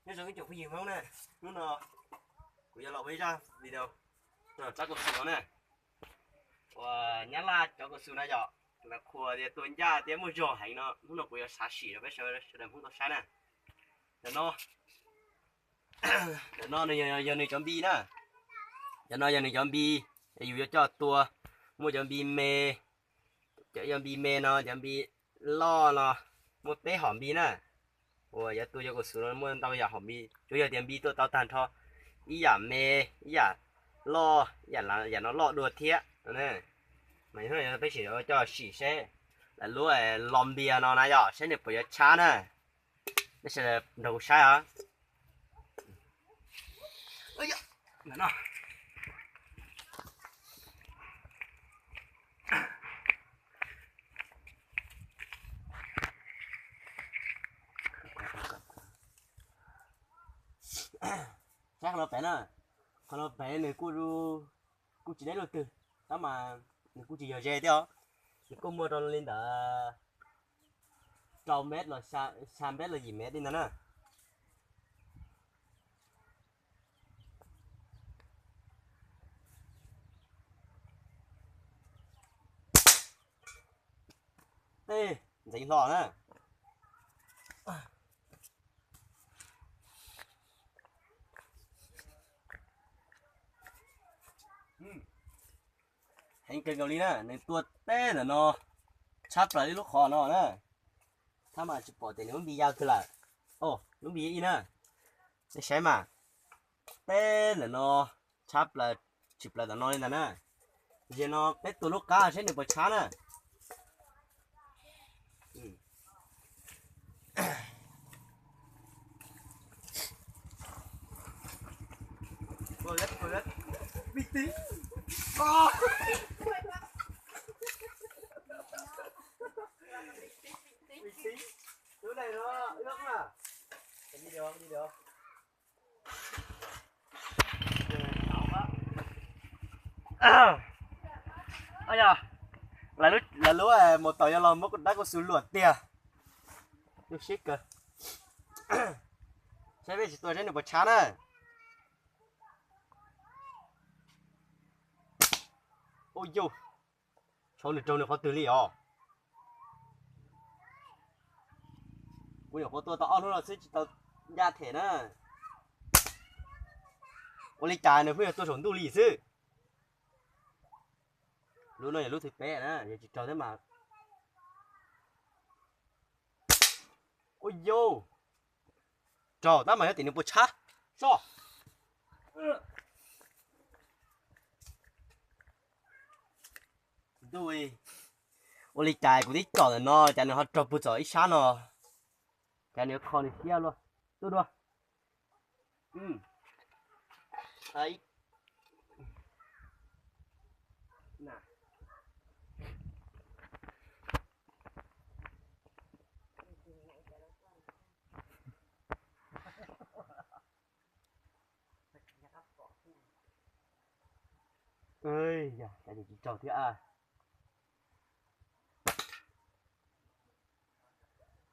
Nyob zoo ib tsoom phooj ywg Hmoob na, hnub no kuv yuav los ua ib zaj video rau tsab kaus xus no na. Uas Nyab Laj cov kaus xus no yom, lawv qhuas tias tua ncaj thiab muaj zog heev no, hnub no kuv yuav xav sim rau peb sawv daws Hmoob tau saib na. Ntawm no, ntawm no nws yog, yog nws cov npi na. Cov no yog nws cov npi, yus yuav coj tua, muaj cov npi me, cov, cov npi me no, cov npi loj no, muaj peb hom npi na. Uas yuav tua cov kaus xus no muaj ntau yam hom npi, tsuas yog tias npi tua tau tag nrho, ib yam me, ib yam loj, ib yam, yam no loj dua thiab no na. Mas hnub no peb sim coj sim seb lawv lub los npias no na yom, seb nws puas yuav tshab na. Peb sawv daws nrog kuv saib os. Saib qhov no pem na, qhov no pem nws kuj, kuj tsis deb luaj twg, tab mas nws kuj tsis yog ze thiab os. Nws kuj muaj rau li ntawd rau mev los xya mev los yim mev li ntawd na. Tej ntxeev hlo na. Heev kawg nkaus li na, nws tua teb ntawm no tshab plaws li lub qhov no na. Tab mas tsis pom tias nws lub npi yau twg lawm. Lub npi ib na, nej saib mas, teb ntawm no tshab plaws, tshwm plaws ntawm no li ntawd na. Zaum no peb tua lub qab seb nws puas tshab na. Lawv lub mus tau yog los muab dab kaus xus luam tiag. Lub sib kawg. Saib peb tsis tua saib nws puas tshab na. Ua yus, tshauv nws raug nws qhov twg li os. Kuv nyuam qhuav tua tau ob hnub no xwb tsis tau ncaj them na. Ua li cas nws pheej yog tua saum ntuj li xwb. Lub no yog lub thib peb na, yog tsis raug thiab mas. Ua yus, raug tab mas yog tim nws puas tshab. Soj. Ntuj, ua li cas kuv tib tsom ntawm no cas nws ho raug puag txog ib sab no. Cas nws kho nws siab luaj. Tuaj dua. Yog cas tsis raug thiab.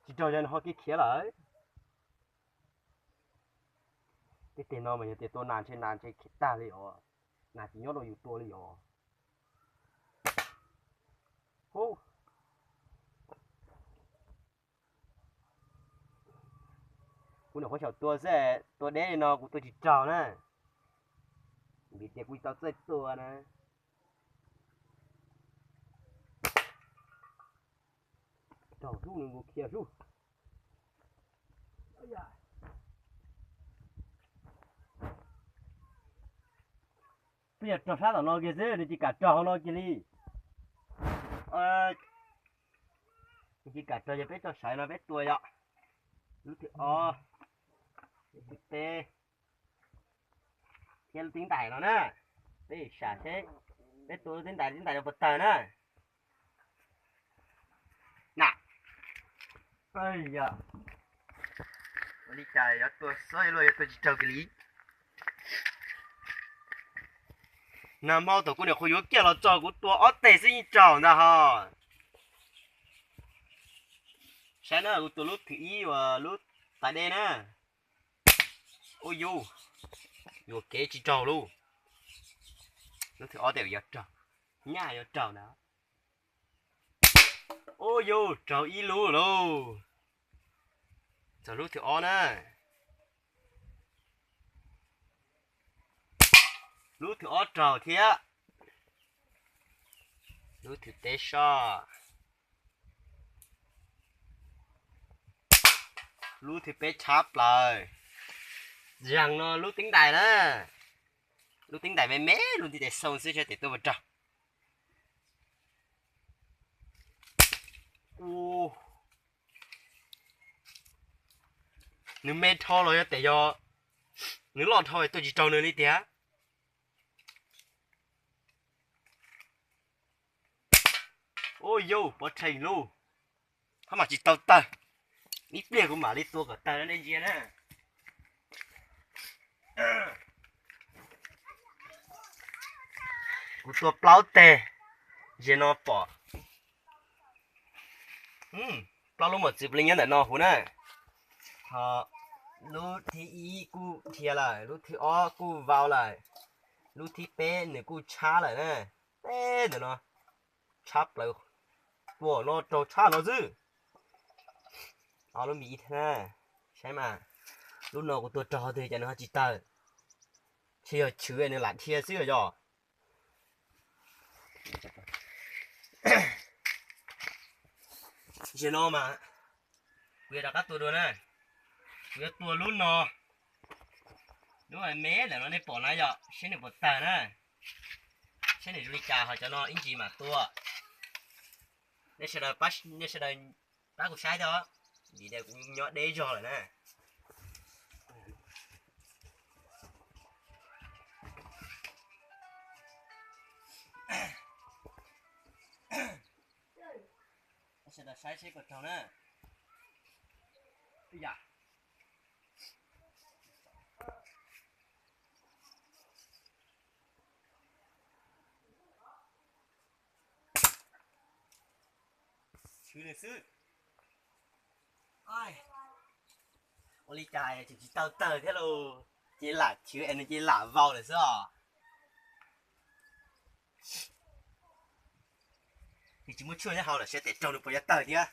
Tsis raug yog nws ho khiav khiav lawm. Tej teg no mas yog tias tua nas ntshe nas ntshe khiav tag li os. Nas tsis nyob rau yus tua li os. Kuv nyuam qhuav xyaum tua xwb, tua deb li no kuv tua tsis raug na. Vim tias kuv tsis tau txawj tua na. Raug hlub nws mus khiav hlub. Peb yog raug sab tom no kiag xwb, nws tsis kam raug hauv no kiag li. Nws tsis kam raug yog peb tso sawv no peb tua yom. Lub thib ob, lub thib peb, thiab lub tib ntais no na. Peb sam seb, peb tua lub tib ntais, tib ntais no puas tawg na. Na, ua li cas yuav tua xub luaj yuav tua tsis raug kiag li. Nag hmo thaum kuv niam qhuav yuav kiag los tso kuv tua ob teg xwb yeej raug ntag ho. Saib na, kuv tua lub thib ib uas lub tais dej na. Ua yus, yuam kev tsis raug lauj. Lub thib ob tej yuav raug, nyaj yuav raug na. Ua yus, raug ib lub lauj. Txog lub thib ob na. Lub thib ob raug thiab. Lub thib peb soj. Lub thib peb tshab plaws. Zaum no lub teeb dais na. Lub teeb dais me me, lub ntiv tes xoo xwb, tsam tes tuaj puas raug. Nws me dhau los yog tes yog nws loj dhau tuaj tsis raug nws li tiag. Ua yus, pov rhees lauj. Hab mas tsis tau tawg. Ib pliag kuv mam li tua kom tawg dej ntsia na. Kuv tua plaub teg, ze no pom plaub lub mos txwv plig nyob ntawm no huv na. Ho lub thib ib kuj dhia lawm, lub thib ob kuj vau lawm, lub thib peb nws kuj tshab lawm na. Peb ntawm no tshab plaws, tua no raug tshab no xwb. Ob lub me ib thiab, saib mas, lub no kuv tua raug twg cas nws ho tsis tawg, ntshe yog chwv nws lam dhia xwb yog. Zaum no mas kuv yuav rov qab tua dua na. Kuv yuav tua lub no, lub me ntawm no nej pom na yom, seb nws puas tawg na. Seb nws zoo li cas ho cov no ib ntsis mam tua. Nej sawv daws, nej sawv daws pab kuv saib thiab, vim tias kuv nyob deb zog lawm na. Sawv daws saib seb puas raug na. Tshwv nws xwb. Ua li cas tseem tsis tau tawg thiab lauj, ces lam chwv es nws ces lam vau lawm xwb os. Nws tsis muaj tshuaj nyob hauv lawm, saib tes raug nws puas yuav tawg thiab.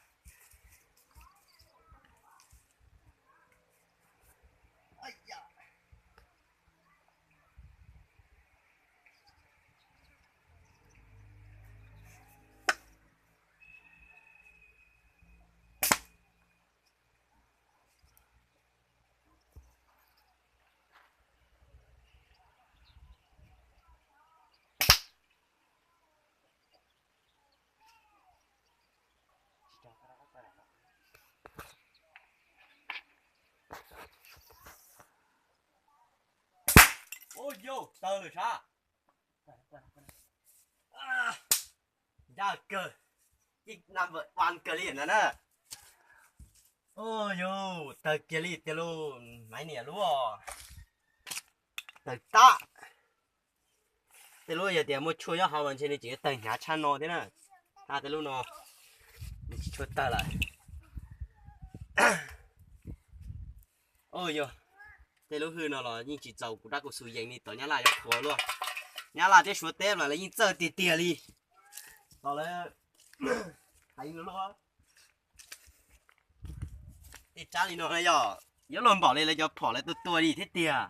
Ua yus, tawg lawm sab. Ncaj kawg, ib number one kawg li ntawd na. Ua yus, tawg kiag li tiag lauj, maiv niam lub. Tawg tag. Tej lub yog tias muaj tshuaj nyob hauv mas ntshe nws tseem yuav tawg hnyav tshaj no thiab na. Tab tej lub no nws tsis tshua tawg lawm. Ua yus, tej lub hwj no los yeej tsis txaus kuv rab kaus xus yees li, tom Nyab Laj yuav qhuav luaj. Nyab Laj thiab Suav teb mas lawv yeej txawj tiag tiag li. Tom lawv hais luag tej tsab li no na yog yuav luag npaum li lawv cov phom lawv tua tua li thiab tiag.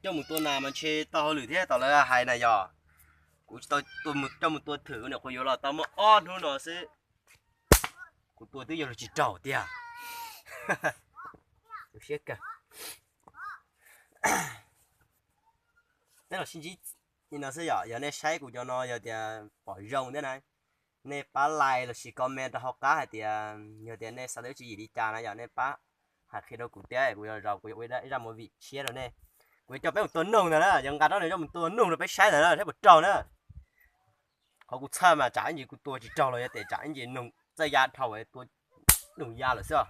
Coj mus tua nas mas ntshe tau hauj lwm thiab, tom lawv hais na yog. Kuv coj mus tua thwm, nyuam qhuav yuav los tau muaj ob hnub no xwb, kuv tua twb yuav luag tsis raug tiag. Siab kawg. Peb los sib ntsib li no xwb yom. Yog nej saib kuv cov no yog tias pom zoo thiab na, nej pab like lossis comment rau hauv qab hais tias yog tias nej xav tau tswv yim li cas na yom, nej pab hais qhia rau kuv thiab, kuv yuav zam kuv yuav ua ib zaj movie tshiab rau nej. Kuv yuav coj peb mus tua noog ntag na, yuav nqa rab no coj mus tua noog rau peb saib ntag na, saib puas raug na. Qhov kuv txhawj mas tsam ib ntsis kuv tua tsis raug los yog tias tsam ib ntsis noog txawj ya dhau tua noog ya lawm xwb os.